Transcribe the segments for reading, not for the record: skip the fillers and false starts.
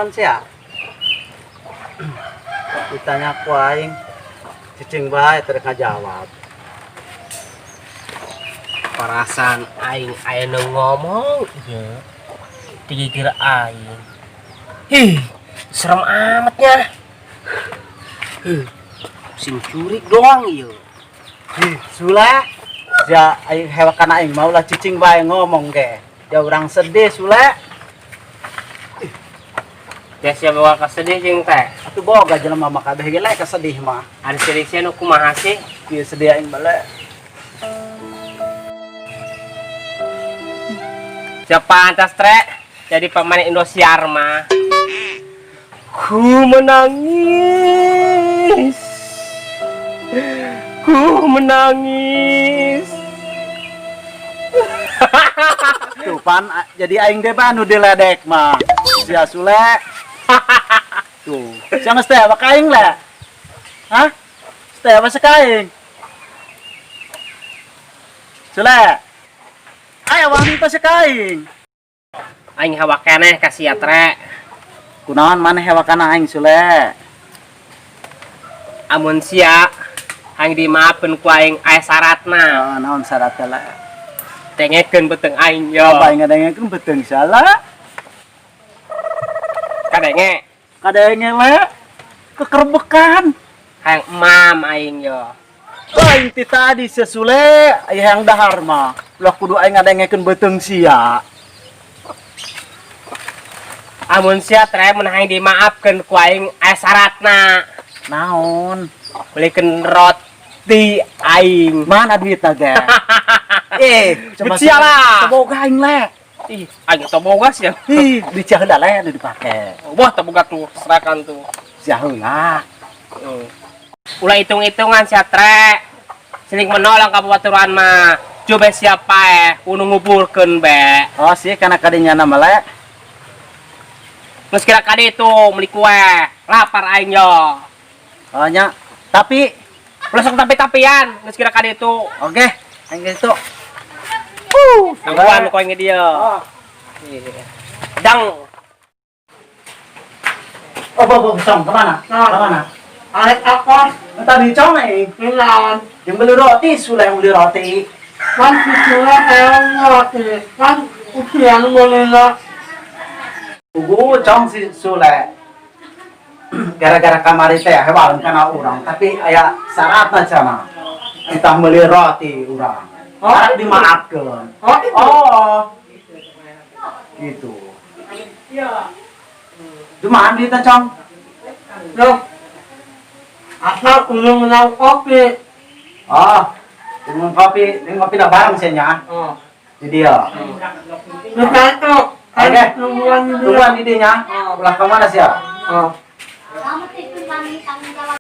Perasaan sih ya. Ditanya ku aing, cicing bae teu ngajawab. Perasaan aing aya nu ngomong ieu. Digigir aing. Ih, serem amatnya. Huh, sing curik doang ieu. Ih, Sule. Ya aing hewakan aing mau lah cicing bae ngomong ge. Ya urang sedih, Sule. Ya siapa bawa kesedih jeung teh? Atuh boga jelema mah kabeh ge le kesedih mah. Ada sedih sia nu kumaha sih? Ieu sedih aing bale. Siapa pantas tre jadi pemain Indosiar mah. Ku menangis. Ku menangis. Tuh pan jadi aing deh nu diledek mah. Sia Sule. Tuh, sia geus teh apa ka aing le? Hah? Teh apa ka aing? Sule. Ayo wani teh ka aing. Aing hawa keneh ka sia tre. Kunaon maneh hewakan aing, Sule? Amun sia hayang dimaafkeun ku aing aya syaratna. Oh, naon syaratna le? Dengekeun beuteung aing yo. Apa aing ngadengekeun beuteung salah? Kadenge. Kadenge le. Kekerbekan. Hayang emam aing yo. Aing ti tadi sia Sule, aya yang dahar mah. Ulah kudu aing ngadengekeun beuteung sia. Amun sia tre mun hayang dimaafkeun ku aing aya syaratna. Naon? Belikeun roti aing. Mana duitna ge? Eh, coba Duit sia lah. Teboga aing le. Ih, aing teu boga sia. Ih, duit sia heula le nu dipake. Wah, teu boga tuh, serahkan tuh. Sia heula. Ulah hitung-hitungan sia tre. Siling menolong ka babaturan mah. Coba siapa kudu ngumpulkeun be. Oh, sih kana kadinya nama le. Geus kira kadi itu meuli kue. Lapar aing yo. Oh nya, tapi Ulah sok tapi-tapian, geus kira kadi itu. Oke, aing gitu. Tangguhan ku aing dia. Oh. Dang. Oh, oh, oh, Cong, kemana? Kemana? Arek apa? Tadi Cong aing. Kenalan. Yang beli roti, Sule yang beli roti. Kan si Sule hayang roti. Kan usian meulina. Ugu Cong si Sule. Gara-gara kamari teh hewan kana urang, tapi aya syaratna cenah. Kita beli roti urang. Oh, Harap dimaafkeun. Oh, itu. Oh. Gitu. Cuman duitnya, Cong. Loh. Asal kudu menang kopi. Oh, minum kopi, minum kopi dah bareng sih nya. Oh. Jadi ya. Bukan itu. Kan Oke. tungguan di dia. Tungguan di dinya. Oh. Ulah kemana sih ya? Oh. Kamu itu kami tanggung jawab.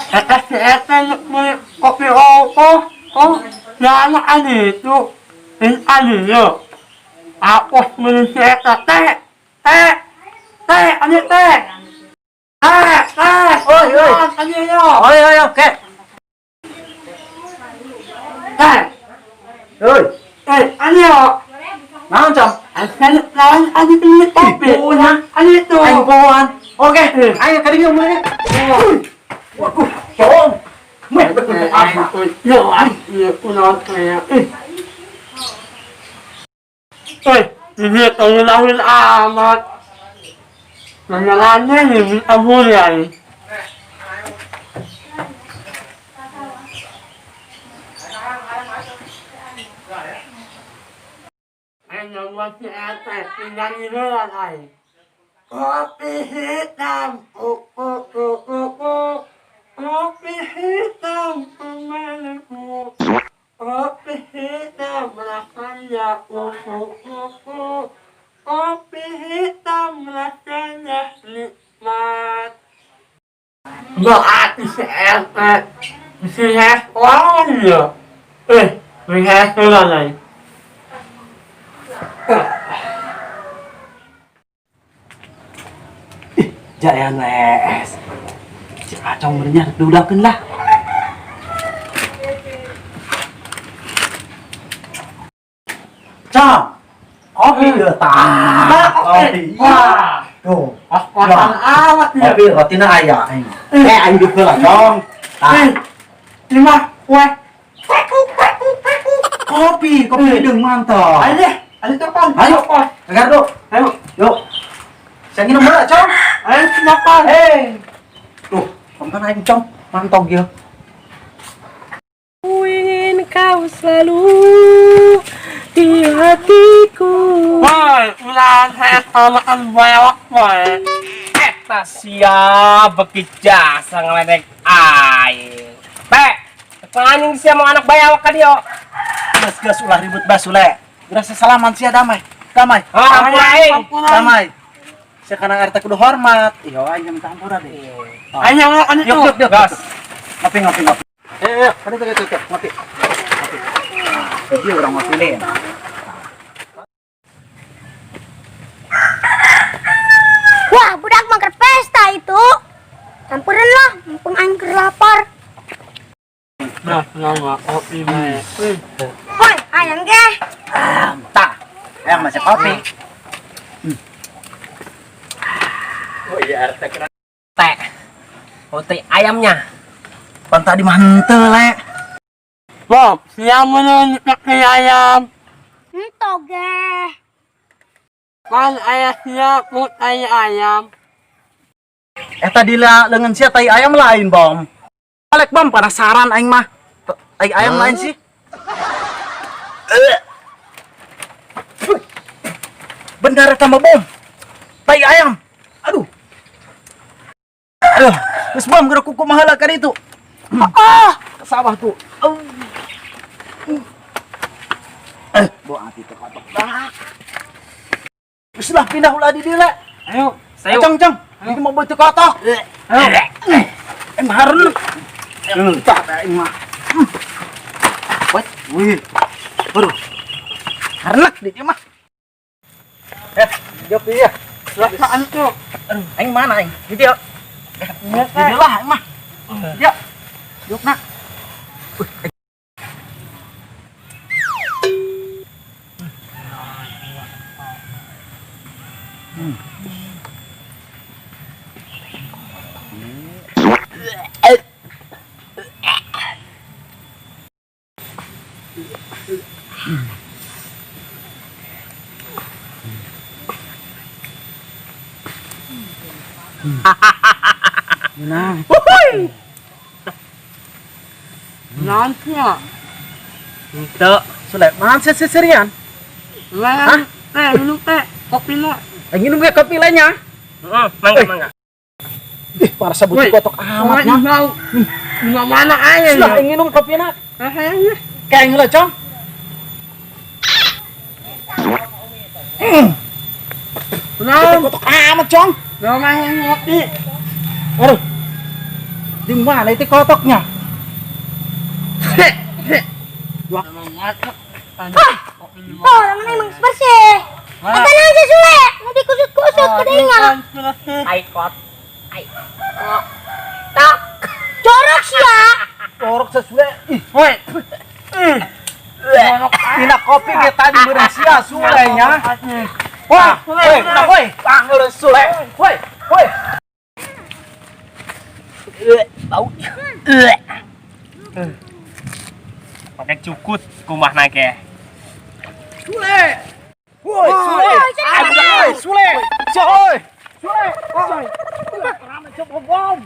Eta si Eta beli kopi rokok. Oh, ya anak adi itu. Ini adi yo. Aku beli si Eta teh. Teh. Teh, adi teh. Teh, teh. Oi, oi. Adi yo. Oi, oi, oke. Teh. Oi, Eh, adi yo. naon, Cong? Asal lawan adi beli kopi. Punya. Adi itu. Aing poan. Oke, ayo kadinya mulai. Waduh, Cong. Meh, betul apa? Yo, adi ulah teh. Eh. Eh, ini ngulangin amat. Nanya-nanya nih, minta mulai. Ayo buat si Ete, tinggal di luar ay. Kopi hitam, Kopi hitam, kemanaku. Kopi hitam rasanya, Kopi hitam rasanya nikmat. Berarti si Ete, si hewan ya. Eh, si hewan ay. Jaya les. Si Acong benernya diudakeun lah. Cong, kopi ya tah. Kopi. Wah, Tuh. Kos-kosan amat ya. Kopi rotina aya aing. Eh, aing dieu lah, Cong. Tah. Eh, lima, weh. Kopi, kopi hidung mantap. Ayo deh, ayo telepon. Ayo. Kos. Gardo. Ayo, Yuk. Saya nginum heula, Cong. Ayo silakan. Hei. Tuh, kamu kan aing, Cong. Mantap ya. Ku ingin kau selalu di hatiku. Woi, ulah saya makan bayawak, woi. Eta sia beki jasa ngeledek aing. Pe, anjing sia mau anak bayawak ka dieu. Geus geus ulah ribut basule. Geus salaman sia damai. Damai. Oh, ampun aing. Damai. Sia kana RT kudu hormat. Iya, aing minta ampura deh. Ayo makan itu. Yuk, yuk, yuk. Gas. Ngopi, ngopi, ngopi. Eh, eh, kadu, kadu, kadu, ngopi. Ngopi. Jadi orang ngopi nih. Wah, budak mah keur pesta itu. Campuran lah, mumpung aing keur lapar. Nah, nama kopi bae. Woi, ayang ge. Ah, tah. Yang masih kopi. Oh iya, RT kena. Teh. Roti ayamnya. Pan tadi mah henteu, Le. Bob, siang menun pakai ayam. Ento ge. Kan ayah siap pun ayam. Eh tadi lah lengan sia tai ayam lain, Bom. Balik, Bom, penasaran aing mah. Tai ayam lain sih. Eh. Bener eta mah, Bom. Tai ayam. Aduh. Aduh, geus Bom geura kuku maheula ka ditu. Ah, ke sawah tuh. Oh. Eh, bawa hati teh kotok. Ah. Geus lah pindah ulah di dieu, Le. Ayo, Sayo. Cong, cong. Ini mau butuh kotok. Ayo. Eh, harun. Tak, aing mah. What? Wih. Aduh. Harnak di dia mah. Eh, jok dia. Rasaan tuh. Aduh, aing mana aing? Di dia. Iya, Di dia lah aing mah. Ya. Jok nak. Wih, Nah. Nanti ya. Henteu. Sulaiman seserian. Lah, teh, minum teh, kopi lah. Aing minum ge kopi lainnya. Heeh, mangga mangga. Ih, para sabut Woi, kotok amat nya. Mau, mau mana aja Sudah ya? aing minum kopi na. Rasanya. Kayak heula, Cong. Nah, Kotok amat, Cong. mau main ngopi. Aduh. Di mana itu kotoknya? Oh, lengan emang bersih. Eta naon sih Sule? Nu dikusut-kusut kudu ingat. Ai kot. Ai. Tak. Jorok sia. Torok sesuai. Ih, Woi. tina kopi ge tadi beurang sia Sule nya. Wah, woi, woi, panggil Sule. Woi, woi. Bau. Pakai cukut kumah ge. Sule. Woi, Sule. Woi, Sule. Sule. Sule. Woi. Rame coba bom.